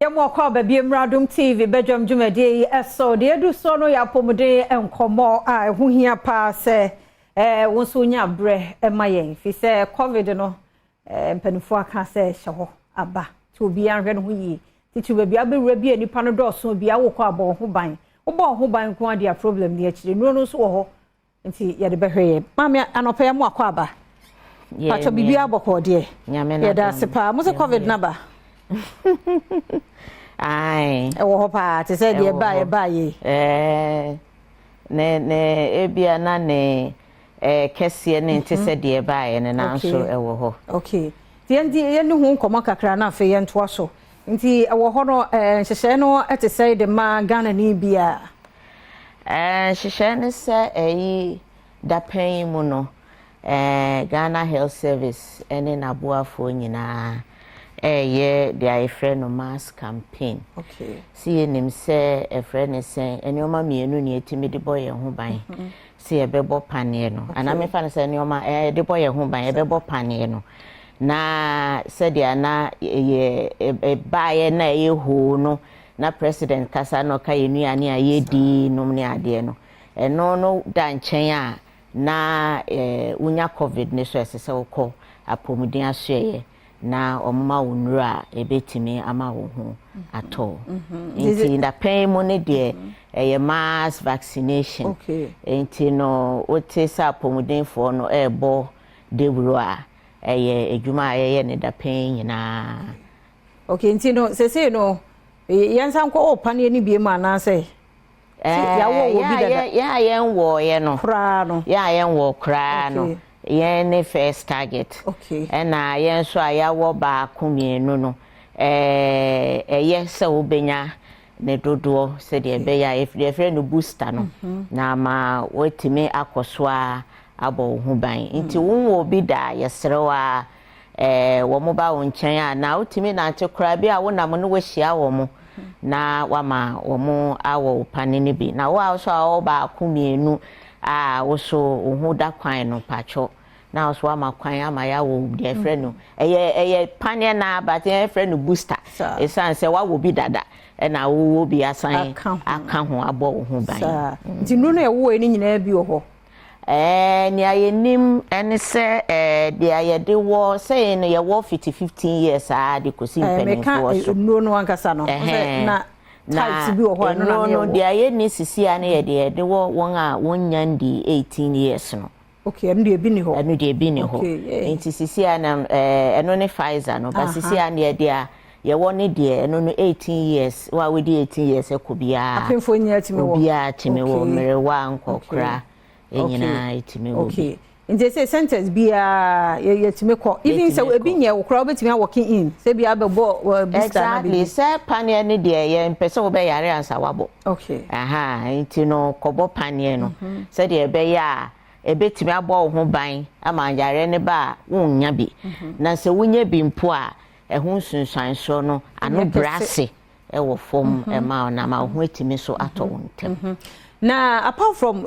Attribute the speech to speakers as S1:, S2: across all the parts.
S1: Yɛmu ɔkɔ aba bie mmra Adom TV badwam dwumadie yi so. Deɛ ɛdu soɔ no yɛ apɔmuden nkɔmmɔ a ɛho hia paa sɛ wo nso wonya berɛ ma yɛn. Firi sɛ COVID no mpanimfoɔ aka sɛ hyɛ hɔ aba nti obiara nhwɛ ne ho yie. Titiri baabi a wobɛwura bi a nnipa no dɔɔso bi a wokɔ abɔ wo ho ban. Wobɔ wo ho ban nko ara deɛ a problem ni akyire. Nnuro no nso wɔ hɔ nti yɛde bɛhwɛ yɛ. Maame anɔpa yi mo akɔ aba. Patro biribiara bɔkɔɔ deɛ. Yɛda ase paa. Mo sɛ COVID no aba.
S2: Ae.
S1: Ɛwɔ hɔ paa te sɛ deɛ ɛbaa ɛbaa yei.
S2: Ɛɛ ne ne ebia na ne ɛɛ kɛseɛ ne nte sɛ deɛ ɛbaeɛ no nanso ɛwɔ hɔ.
S1: Okay. Nti yɛn di yɛn ho nkɔmɔ kakra na afei yɛn toa so. Nti ɛwɔ hɔ no ɛɛ nhyehyɛe no ɛte sɛ de ma Ghana ni biara.
S2: Ɛɛ nhyehyɛe ne sɛ ɛyi dapɛn yi mu no ɛɛ Ghana Health Service ɛne n'aboafoɔ nyinaa ɛɛyɛ deɛ yɛfrɛ no mass campaign.
S1: Okay.
S2: Si yɛnim sɛ ɛfrɛ ne sɛn nneɛma mmienu ne yɛtumi de bɔ yɛn ho ban. Si yɛbɛbɔ paneɛ no. Anaa mefa no sɛ nneɛma ɛɛ de bɔ yɛn ho ban yɛbɛbɔ paneɛ no. Na sɛdeɛ na yɛ ɛbaeɛ na ɛyɛ hoo no na president kasa na ɔka yɛn nnuane a yɛdi nom ne adeɛ no. Ɛno no da nkyɛn a na ɛɛ wonya COVID ne so ɛsɛ sɛ wokɔ apɔmuden asoɛyɛ na ɔmoma wo nnuro a ɛbɛtumi ama wo ho atɔ. Nti dapɛn mu no deɛ ɛyɛ mass vaccination. Nti no wote sɛ apɔmudenfoɔ no ɛrebɔ dawuro a ɛyɛ adwuma a yɛyɛ ne dapɛn nyinaa.
S1: Okay, nti no sesei no yɛnsa nkɔ wɔ paneɛ no bie mu anaasɛ yɛawɔ wɔ bi dada?
S2: Yɛn a yɛnwɔɔyɛ no
S1: koraa no.
S2: Yɛn a yɛnwɔ koraa no yɛn ne first target. Ɛna yɛn nso a yɛawɔ baako mmienu no ɛɛ ɛyɛ sɛ wobɛnya ne dodoɔ sɛdeɛ ɛbɛyɛ a yɛfrɛ no booster no na ama wɔatumi akɔ so a abɔ wo ho ban. Nti wonwɔ bi da yɛsrɛ wo a ɛɛ wɔn ba wo nkyɛn a na wotumi nante koraa bi a wonam no wɔahyia wɔn na wama wɔn awɔ wo pane no bi. Na wo a nso a wɔwɔ baako mmienu a woso wo ho da kwan no patwɔ na nso ama kwan ama yɛawɔ deɛ yɛfrɛ no ɛyɛ paneɛ na but yɛfrɛ no booster ɛsiane sɛ wawɔ bi dada ɛna wowɔ bi asan aka ho abɔ wo ho ban.
S1: Nti nnuro no ɛwɔ yi no nyinaa bi wɔ hɔ?
S2: Ɛɛ nea yɛnim ɛne sɛ ɛɛ deɛ yɛde wɔ sɛ no yɛwɔ fiti 15 years a de kɔsi mpanimfoɔ
S1: so. Nnuro no ankasa no na types bi wɔ hɔ a ɛno na
S2: nnuro no deɛ yɛnni sisi a no yɛ deɛ yɛde wɔ wɔn a wɔnnya ndi 18 years no.
S1: Okay, ɛno deɛ ebi ni hɔ.
S2: Ɛno deɛ ebi ni hɔ. Nti sisi a na ɛɛ ɛno ne Pfizer no ba sisi a deɛ deɛ yɛwɔ ne deɛ ɛno no 18 years wo a wodi 18 years ɛkɔ biara.
S1: Apemfoɔ nyinaa tumi wɔ.
S2: Obiara tumi wɔ, mmerewa, nkɔkora nyinaa tumi wɔ bi.
S1: Nti sɛ centers biara yɛtumi kɔ, even sɛ ebi nyɛ wo koraa wobɛtumi awalk in sɛ bi abɛbɔ booster
S2: na bi. Exactly, sɛ paneɛ no deɛ yɛn mpɛ sɛ wobɛyare ansa wabɔ. Aha, nti no kɔbɔ paneɛ no sɛdeɛ ɛbɛyɛ a ɛbɛtumi abɔ wo ho ban ama yareɛ no ba a wonnya bi, na sɛ wonya bi mpo a ɛho nsunsuansoɔ no ano brɛ ase ɛwɔ fam ɛma wo na ama wo ho atumi so atɔ wo ntɛm.
S1: Na apart from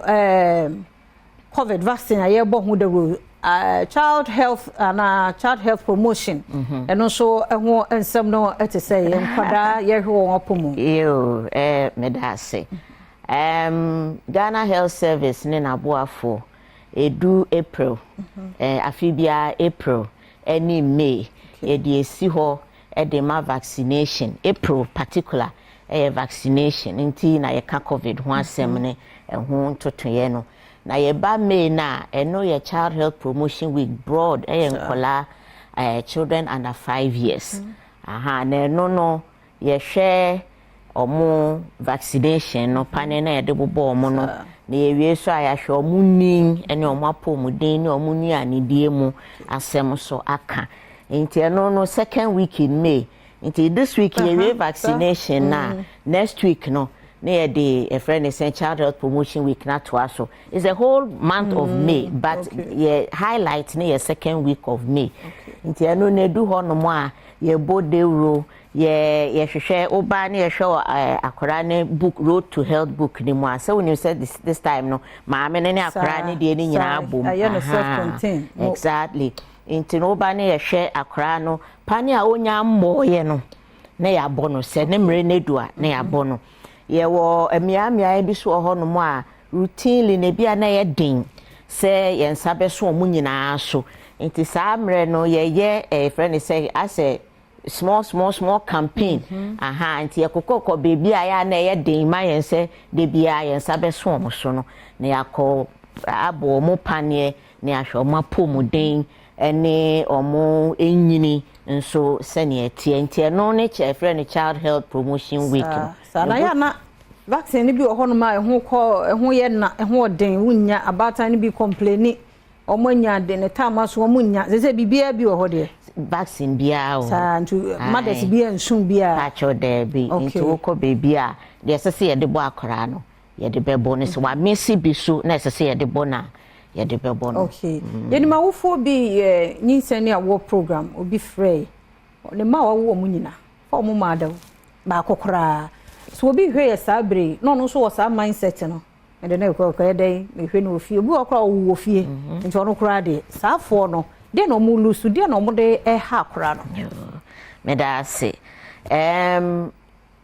S1: COVID vaccine a yɛbɔ ho dawuro, child health ana child health promotion ɛno nso ɛho nsɛm no ɛte sɛ yɛn nkwadaa yɛhwɛ wɔn apɔ mu?
S2: Yoo, meda ase. Ghana Health Service ne n'aboafoɔ edu April afe biara April ɛne May yɛde esi hɔ ɛde ma vaccination. April particular ɛyɛ vaccination nti na yɛka COVID ho asɛm ne ɛho ntotoeɛ no. Na yɛba May na ɛno yɛ Child Health Promotion Week broad, ɛyɛ nkɔlaa children under 5 years. Aha, na ɛno no yɛhwɛ ɔmo vaccination no pane na yɛde bobɔ ɔmo no na yɛwie so a yɛahwɛ ɔmo nin ne ɔmo apɔmuden ne ɔmo nnuanedie mu asɛm so aka. Nti ɛno no second week in May. Nti this week yɛwie vaccination na next week no na yɛde yɛfrɛ no sɛ Child Health Promotion Week na toa so. It's a whole month of May, but yɛ highlight ne yɛ second week of May. Nti ɛno na edu hɔ nom a yɛbɔ dewuro, yɛ yɛhwehwɛ ɔbaa ne yɛhwɛ akwaraa ne book, Road to Health book ne mu a sɛ wonim sɛ this time no maame ne akwaraa ne deɛ ne nyinaa bom. Exactly, nti no ɔbaa ne yɛhwɛ akwaraa no pane a onya mmɔɔyɛ no. na yɛabɔ no. Sɛ ne mmerɛ no edu a, na yɛabɔ no. Yɛwɔ mmeammea bi so wɔ hɔnom a routinely na ebi a na yɛ den sɛ yɛn nsa bɛso wɔn nyinaa so. Nti saa mmerɛ no yɛyɛ ɛyɛfrɛ no sɛ asɛ small small small campaign. Aha, nti yɛkɔkɔkɔ beebi a yɛ a na ɛyɛ den ma yɛn sɛ de bia yɛn nsa bɛso wɔn so no, na yɛakɔ abɔ wɔn paneɛ na yɛahwɛ wɔn apɔmuden ne wɔn nyini nso sɛnea ɛteɛ. Nti ɛno ne kyɛ ɛfrɛ no Child Health Promotion Week no.
S1: Saa na yɛ ana vaccine no bi wɔ hɔnom a ɛho kɔ, ɛho yɛ na ɛho ɔden, wonya abaatan no bi complain, wɔn anya de ne taama so, wɔn nya sɛ biribiara bi wɔ hɔ deɛ?
S2: Vaccine biara wɔ hɔ.
S1: Saa, nti mothers bi nsun bi a?
S2: Pakyɛw, daabi. Nti wokɔ beebi a, deɛ ɛsɛ sɛ yɛde bɔ akwaraa no, yɛde bɛbɔ no. Sɛ wamesi bi so na ɛsɛ sɛ yɛde bɔ no a, yɛde bɛbɔ no.
S1: Okay, yɛnim awofoɔ bi yɛ nyinsɛn ne awoɔ program. Obi frɛ ne mma a wawo wɔn nyina fa wɔn maa da baako koraa so. Obi hwɛ yɛ saa bere na ɔno nso wɔ saa mindset no, ɛde na ɛkɔ ɛkɔyɛ dɛn mehwɛ no wɔ fie. Obi wɔ koraa ɔwɔ wɔ fie, nti ɔno koraa deɛ, saa afoɔ no deɛ na ɔmo lose deɛ na ɔmo de ɛha akora no.
S2: Meda ase.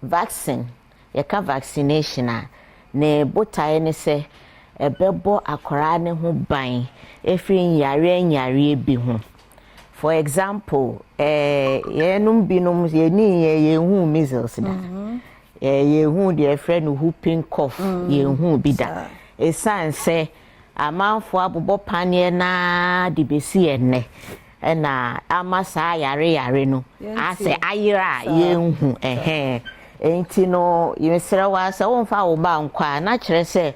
S2: Vaccine, yɛka vaccination a, ne botaeɛ ne sɛ ɛbɛbɔ akwaraa ne ho ban ɛfiri nyareɛ nyareɛ bi ho. For example, yɛnom binom yɛni yɛ yɛnhu measles da, yɛnhu deɛ yɛfrɛ no whooping cough, yɛnhu bi da, ɛsiane sɛ amanfoɔ abobɔ paneɛ naa de bɛsi ɛnnɛ, ɛna ama saa yare yare no asɛ ayera a yɛnhu ɛhɛn. Nti no, yɛsrɛ wa sɛ womfa wo ba nkɔ a, na kyerɛ sɛ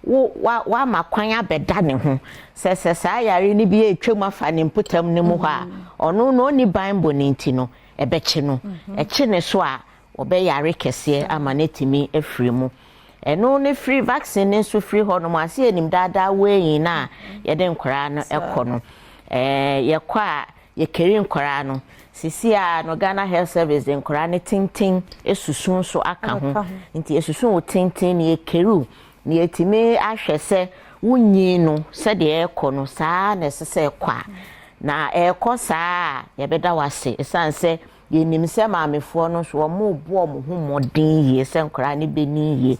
S2: wo wa wama kwan abɛda ne ho sɛ saa yare no bi etwam afa ne mpotam no mu hɔ a, ɔno na ɔni ban bɔ ne nti no, ɛbɛkye no, ɛkye ne so a, ɔbɛyare kɛseɛ ama no atumi afiri mu. Ɛno ne firi vaccine ne nso firi hɔ nom ase. Yɛnim daadaa weighing na yɛde nkwaraa no ɛkɔ no, yɛkɔ a, yɛkari nkwaraa no. Sisi a no, Ghana Health Service de nkwaraa no tenten esusu nso aka ho. Nti esusu wo tenten na yɛkari wo na yɛtumi ahwɛ sɛ wonyi no sɛdeɛ ɛrekɔ no saa na ɛsɛ sɛ ɛkɔ a, na ɛrekɔ saa a, yɛbɛda wase, ɛsiane sɛ yɛnim sɛ maamefoɔ no nso wɔn bɔ wɔn ho mmɔden yie sɛ nkwaraa no bɛni yie.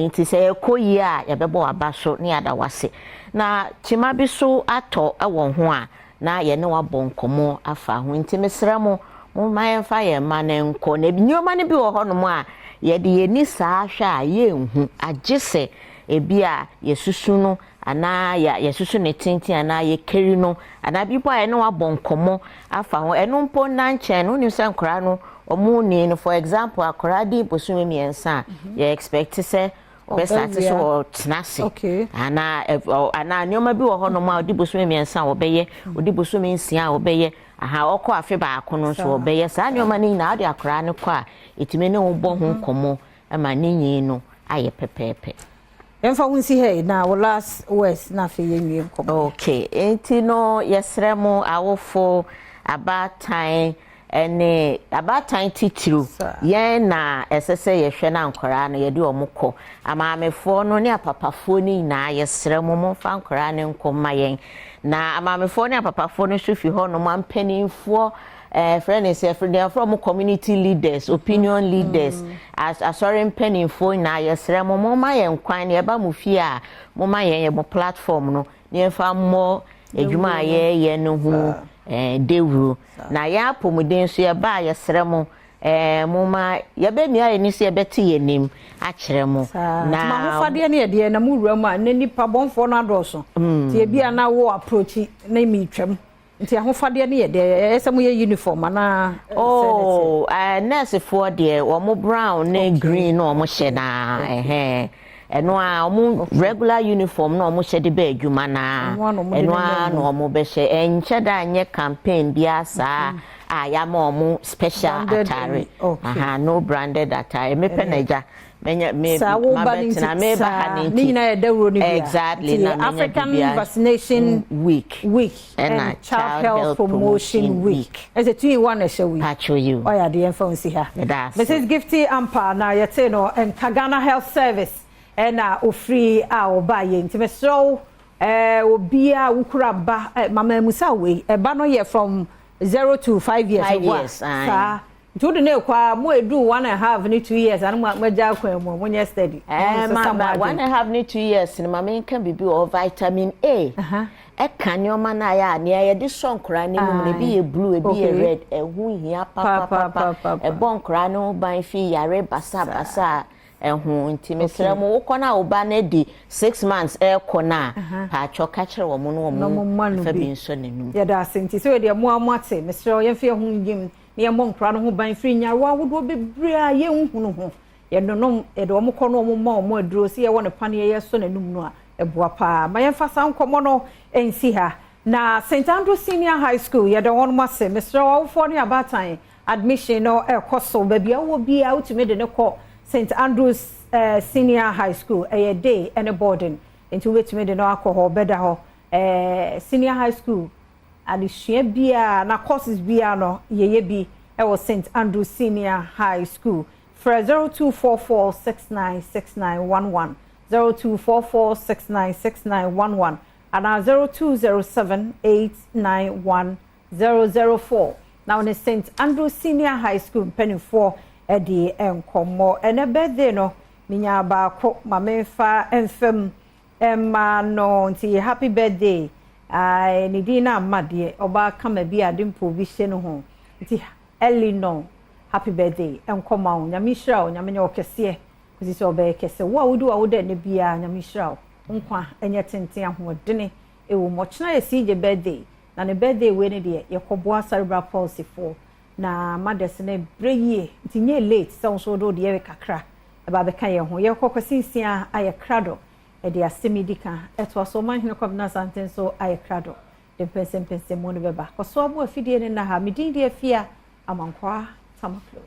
S2: Nti sɛ yɛkɔ yie a, yɛbɛbɔ waba so ne yɛada wase, na kyima bi so atɔ wɔ ho a, na yɛne wabɔ nkɔmmɔ afa ho. Nti mesrɛ mo, momma yɛmfa yɛn mma no nkɔ. Na nneɛma no bi wɔ hɔnom a yɛde yɛni saa hwɛ a yɛnhu, agye sɛ ebi a yɛsusu no anaa yɛsusu ne tenten anaa yɛkari no anaa bi po a yɛne wabɔ nkɔmmɔ afa ho. Ɛno mpo nna nkyɛn no, wonim sɛ nkwaraa no ɔmo ni no, for example, akwaraa di bosome 3 a, yɛ expect sɛ ɔbɛstart so ɔtena ase anaa nneɛma bi wɔ hɔnom a ɔdi bosome 3 a wɔbɛyɛ, ɔdi bosome 6 a wɔbɛyɛ, aha ɔkɔ afe 1 no nso wɔbɛyɛ. Saa nneɛma no nyinaa, ɔde akwaraa no kɔ a, ɛtumi ne wo bɔ ho nkɔmmɔ ama ne nyi no ayɛ pɛpɛɛpɛ.
S1: Yɛmfa wo nsi ha yi na wo last words na afei yɛnwie nkɔmmɔ.
S2: Okay, nti no yɛsrɛ mo, awofo, abaatan ne abaatan titiriw, yɛn na ɛsɛ sɛ yɛhwɛ na nkwaraa no yɛde wɔn kɔ. Amaamefoɔ no ne apapafoɔ no nyinaa, yɛsrɛ mo, momfa nkwaraa no nkɔ mma yɛn. Na amaamefoɔ ne apapafoɔ no nso fi hɔnom, mpanimfoɔ, frɛ ne sɛ deɛ frɛ mo community leaders, opinion leaders, asɔre mpanimfoɔ nyinaa, yɛsrɛ mo, momma yɛn kwan na yɛba mo fie a, momma yɛn yɛ mo platform no na yɛmfa mmɔ adwuma a yɛreyɛ no ho dewuro. Na yɛn apɔmuden nso, yɛba a, yɛsrɛ mo, momma yɛbɛmia yɛn ni sɛ yɛbɛte yɛn nim akyerɛ mo.
S1: Na ahofadeɛ no yɛ deɛ na mo wura mu a, ne nipa bɔnfoɔ no adɔɔso, nti ebi a na wo approach na mi twam. Nti ahofadeɛ no yɛ deɛ ɛyɛ sɛ moyɛ uniform anaa?
S2: Oh, nursefoɔ deɛ, wɔn brown ne green na wɔn hyɛ naa ɛhɛn. Ɛno a wɔn regular uniform na wɔn hyɛ de bɛ adwuma naa, ɛno a na wɔn bɛhyɛ. Ɛnkyɛ da nyɛ campaign biara saa a yɛama wɔn special atare. Aha, no branded attire. Mepɛ na agya menya me
S1: saa wo ba ne
S2: nti meba ha ne
S1: nti ne nyinaa yɛ dawuro no bi.
S2: Exactly, na
S1: menya African Vaccination
S2: Week
S1: Week and Child Health Promotion Week, ɛsɛ two in one ɛhyɛ week.
S2: Patro you.
S1: Ɔyɛ adeɛ mfa nsi ha. Mrs Gifty Ampa na yɛte no nka, Ghana Health Service ɛna ofiri a ɔba yɛ. Nti mesrɛ wo, obiara wokura ba, mama musa wei, ɛba no yɛ from 0 to 5 years?
S2: 5 years.
S1: Saa. Nti wode no ekɔ a, mo edu 1½ ne 2 years ano, mo agya akwan mu, mo nyɛ steady.
S2: Ma 1½ ne 2 years no, ma menka biribi wɔ vitamin A. Ɛka nneɛma no ayɛ a nea yɛde sɔ nkwaraa no mu no, ebi yɛ blue, ebi yɛ red. Ɛho hia papapapa, ɛbɔ nkwaraa no ho ban fi yare basabasa a ɛho. Nti mesrɛ mo, wokɔ no a, wo ba no di 6 months ɛrekɔ no a, paatwɔ, ka kyerɛ wɔn no wɔn fa bi nsɔ n'anum.
S1: Yɛda ase. Nti sɛ wɔdeɛ mo a mo ate, mesrɛ yɛmfa yɛn ho nyim na yɛmmɔ nkwaraa no ho ban firi nyarewa ahodoɔ bebree a yɛnhunu ho. Yɛnonom yɛde wɔn kɔ no, wɔn ma wɔn aduro si yɛwɔ ne paneɛ yɛsɔ n'anum no a, ɛboa paa. Ma yɛmfa saa nkɔmmɔ no nsi ha. Na St Andrew Senior High School, yɛde wɔn ase. Mesrɛ awofoɔ ne abaatan, admission no ɛkɔ so. Baabi a wowɔ biara, wotumi de ne kɔ St Andrews Senior High School. Ɛyɛ day ɛne boarding, nti wobɛtumi de no akɔ hɔ, bɛda hɔ. Senior high school adesua biara na courses biara no, yɛyɛ bi ɛwɔ St Andrews Senior High School. Frɛ 0244696911, 0244696911 anaa 0207891004 na wɔne St Andrews Senior High School mpanimfoɔ de nkɔmmɔ. Ɛnɛ birthday no, menya baako ma memfa mfam mma no, nti happy birthday. Ne din no amma deɛ, ɔbaa kama bi a de mpo bi hyɛ no ho, nti Eleanor, happy birthday nkɔma wo. Nyame nhyira wo, Nyame nyɛ wo kɛseɛ kɔsi sɛ ɔbɛyɛ kɛsɛ. Wo a wodi w'awoda ne biara, Nyame nhyira wo, nkwa nyɛ tenten, ahoɔdene ɛwɔ mu. Ɔkyena yɛ CJ birthday, na ne birthday wei no deɛ, yɛkɔboa cerebral palsy foɔ na mothers no berɛ yie, nti nyɛ late sɛ wo nso wode wo deɛ kakra ɛba bɛka yɛn ho. Yɛkɔ Kwasi Nsia ayɛ krado ɛde asɛm yi di ka ɛtoa so. Ɔmanhene Kwabena Asante nso ayɛ krado de mpɛnsɛmpɛnsɛmu no bɛba. Kɔso abo afidie no na ha medin deɛ Afia Amankwaa Tamaklo.